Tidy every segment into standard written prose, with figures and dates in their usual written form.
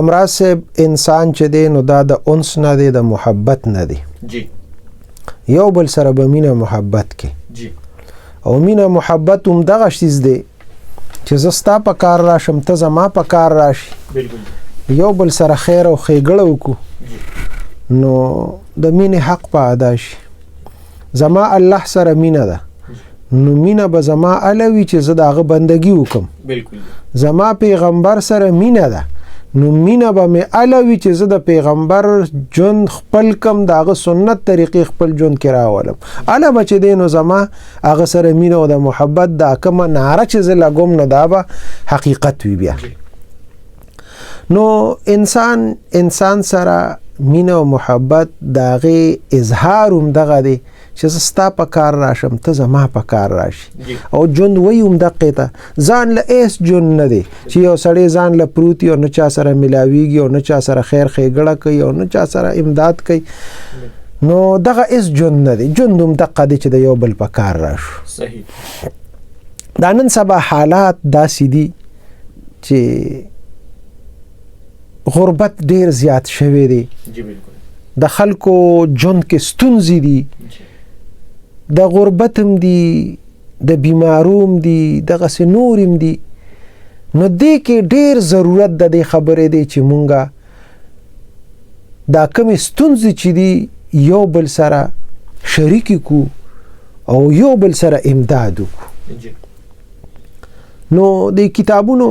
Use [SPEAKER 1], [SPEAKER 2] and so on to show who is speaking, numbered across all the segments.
[SPEAKER 1] امراض صاحب، انسان چې دی نو دا د انس نه دی، د محبت نه دی. یو بل سره به مینه محبت کې. او مینه محبت هم دغه شیز دی چې زه ستا په کار راشم، ته زما په کار راشي. یو بل سره خیر او ښېګړه وکړو، نو د مینې حق په ادا شي. زما الله سره مینه ده، نو مینه به زما اله وي چې زه د هغه بندګي وکم. زما پیغمبر سره مینه ده، نو مینه به مې اله وي چې زه د پیغمبر ژوند خپل کم، د هغه سنت طریقې خپل ژوند کې راولم. اله به چې دی نو زما هغه سره مینه او د محبت دا کومه نعره چې زه لګوم، نو دا به حقیقت وي. بیا نو انسان سره مینه او محبت د هغې اظهار هم دغه دی چې زه ستا په کار راشم، ته زما په کار راشي. او ژوند وایي هم دقې ته، ځان له هېڅ ژوند نه دی چې یو سړی ځان له پروت او نه چا سره ملاویږي او نه چا سره خیر ښېګړه کوي او نه چا سره امداد کوي، نو دغه هېڅ ژوند نه دی. ژوند هم دقه دی چې د یو بل په کار راشو. دا نن سبا حالات داسې دي چې غربت ډیر زیات شوی دی.
[SPEAKER 2] جی بالکل
[SPEAKER 1] د خلکو ژوند کې ستونزې دي، د غربت هم دي، د بیمارو هم دي، دغسې نور هم دي. نو دې کې ډیر ضرورت د دې خبرې دی چې مونږه دا کومې ستونزې چې دي یو بل سره شریکې کو او یو بل سره امداد وکړو. نو د کتابونو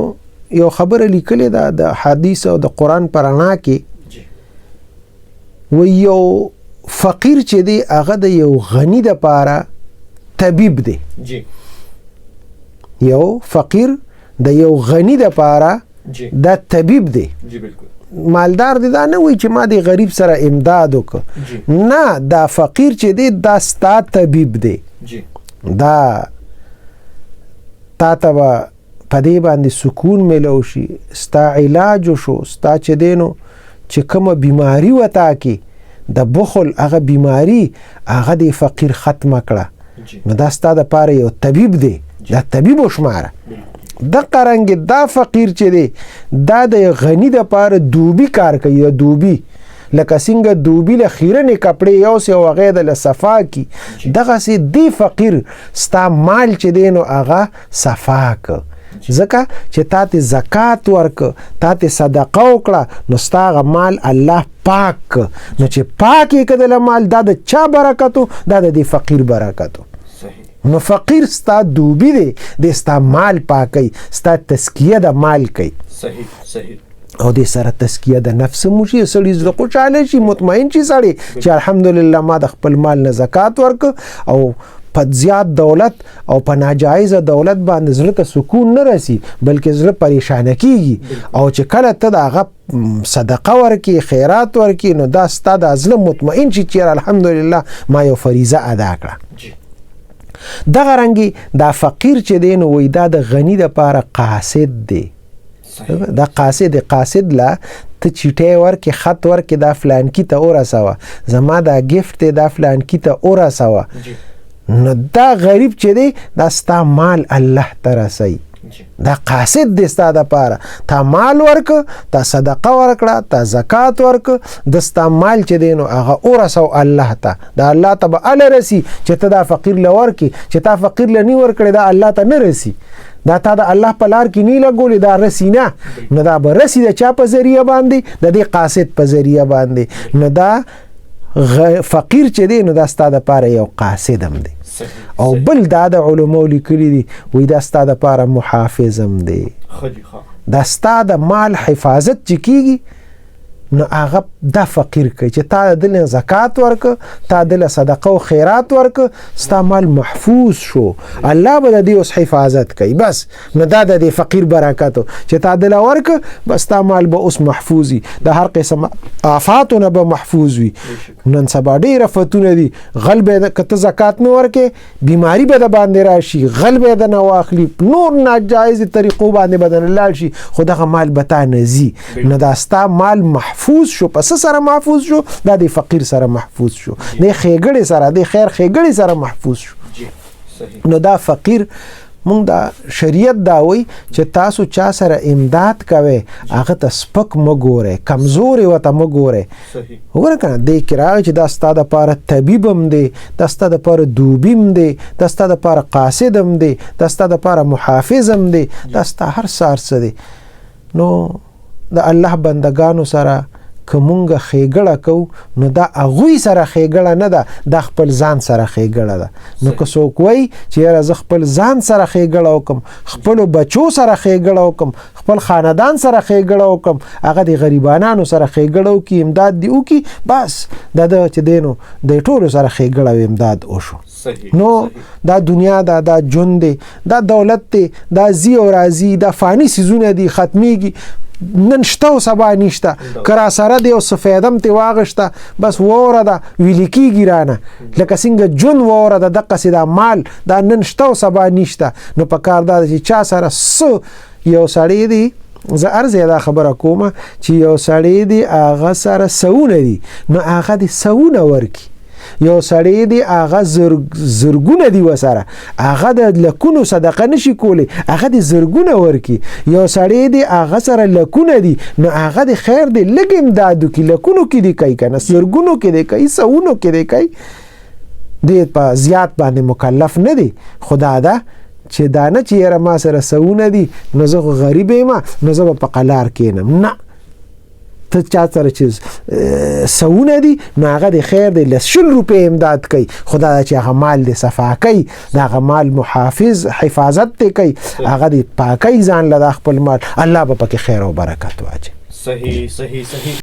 [SPEAKER 1] یو خبره لیکلې ده د حدیث او د قرآن په رڼا کې، و یو فقیر چې دی هغه د یو غنی د پاره طبیب دی. یو فقیر د یو غنی د پاره دا طبیب دی.
[SPEAKER 2] جی بالکل
[SPEAKER 1] مالدار دی دا نه وایي چې ما د غریب سره امداد وکړ، نه، دا فقیر چې دی دا ستا طبیب دی. دا تا ته به په دې باندې سکون میلو شي، ستا علاج وشو، ستا چې دی نو چې کومه بیماری وه تا کې د بخل، هغه بیماری هغه د فقیر ختمه کړه، نو دا ستا دپاره یو طبیب دی، دا طبیب وشماره. دقه رنګ دا فقیر چې دی دا د غني دپاره دوبي کار کوي. د دوبي لکه څنګه دوبي له خیرنې کپړې یوسي او هغه د له صفا کي، دغسې دی فقیر ستا مال چې دی نو هغه صفا که، ځکه چې تا ته زکات ورک، تا ته صدقه وکړه، نو ستا هغه مال الله پاک که. نو چې پاک یې که دله مال، دا د چا برکتو؟ دا د دې فقیر برکتو. نو فقیر ستا دوبي دی، دی ستا مال پاکوي، ستا تزکیه د مال کوي.
[SPEAKER 2] صحیح صحیح
[SPEAKER 1] او دې سره تزکیه د نفس هم وشي، سړي زړه خوشحاله شي، مطمئن شي سړی چې الحمدلله ما د خپل مال نه زکات ورک. او په زیات دولت او په ناجایزه دولت باندې زړه ته سکون نه رسی، بلکې زړه پریشانه کیږي. او چې کله ته د هغه صدقه ورکې، خیرات ورکې، نو دا ستا د زړه مطمئن شي چې الحمدلله ما یو فریضه ادا کړه. دغه رنګې دا فقیر چې دی نو وایي دا د غني دپاره قاصد دی. دا قاصد، قاصد لا ته چیټی ورکې، خط ورکې، دا فلانکي ته ورسوه، زما دا ګفټ دی، دا فلانکي ته ورسوه. نو دا غریب چې دی دا ستا مال الله ته رسوي، دا قاصد دی ستا دپاره. تا مال ورک، تا صدقه ورکړه، تا زکات ورک، د ستا مال چې دی نو هغه ورسو الله ته. دا الله ته به اله رسي چې ته دا فقیر له ورکې، چې تا فقیر له نی ورکړې دا الله ته نه رسي، دا تا د الله په لار کې نی لګولې، دا رسی نه. نو دا به رسی د چا په ذریعه باندې؟ د دې قاصد په ذریعه باندې. نو دا فقیر چې دی نو دا ستا دپاره یو قاصد هم دی. او بل دا د علماو لیکلي دي وایي دا ستا دپاره محافظ هم دی. دا ستا د مال حفاظت چې کیږي نو هغه دا فقیر کوي چې تا د له زکات ورک، تا د له صدقه او خیرات ورک، ستا مال محفوظ شو، الله به د دې اوس حفاظت کوي. بس نو دا د دې فقیر برکت چې تا د له ورک، بس ستا مال به اوس محفوظ وي، د هر قسم آفاتو نه به محفوظ وي. نن سبا ډېر افتونه دي، غل به که ته زکات نه ورکې بیماری به د باندې راشي، غل به د نه واخلي، نور ناجایز طریقو باندې به د نه لاړ شي، خو دغه مال به تا نه ځي. نو دا ستا مال محفوظ شو. په څه سره محفوظ شو؟ دا د فقیر سره محفوظ شو، د ښېګړې سره، د خیر ښېګړې سره محفوظ شو. نو دا فقیر مونږ دا شریعت دا وایي چې تاسو چا سره امداد کوئ، هغه ته سپک مه ګورئ، کمزورې ورته مه ګورئ. وګوره که نه، دې کې راغی چې دا ستا دپاره طبیب هم دی، دا ستا دپاره دوبي هم دی، دا ستا دپاره قاصد هم دی، دا ستا دپاره محافظ هم دی، دا ستا هر څه هر څه دی. نو د الله بندګانو سره که مونږ ښېګړه کوو، نو دا هغوی سره ښېګړه نه ده، دا خپل ځان سره ښېګړه ده. نو که څوک وایي چې یاره زه خپل ځان سره ښېګړه وکم، خپلو بچو سره ښېګړه وکم، خپل خاندان سره ښېګړه وکم، هغه د غریبانانو سره ښېګړه وکړي، امداد دې وکړي، بس د ده چې دی نو د ټولو سره ښېګړه او امداد وشو. نو دا دنیا ده، دا ژوند دی، دا دولت دی، دا ځي او راځي، دا فاني څیزونه دي، ختمیږي، نن شته او سبا نشته. که را سره دی او څه فایده هم ترې واغېسته، بس واوره ده، ویلي کېږي رانه، لکه څنګه ژوند واوره ده، دقسې دا مال دا نن شته او سبا نشته. نو په کار دا ده چې چا سره څه، یو سړی دی، زه هر ځای دا خبره کوم چې یو سړی دی هغه سره سونه دي، نو هغه دې سونه ورکړي. یو سړی دی هغه زرګونه دی وسره، هغه د لکونو صدقه نشي کولی، هغه د زرګونه ورکي. یو سړی دی هغه سره لکونه دي، نو هغه د خیر دی لږ امداد وکړي، لکونو کې دی کوي که نه، زرګونو کې دی کوي، سوونو کې دی کوي، دی په زیات باندې مکلف نه دی. خدا ده چې دا نه چې یاره ما سره سوونه دي نو زه خو غریب یم، نو زه به په قلار کښېنم. نه، ته چا سره چې سوونه دي نو هغه د خیر دی لس 20 روپۍ امداد کوي، خدا دا چې هغه مال دې صفا کوي، د هغه مال محافظ حفاظت دې کوي، هغه دې پاکوي ځان له د خپل مال، الله به پکې خیر او برکت واچوي.
[SPEAKER 2] صحیح صحیح صحیح.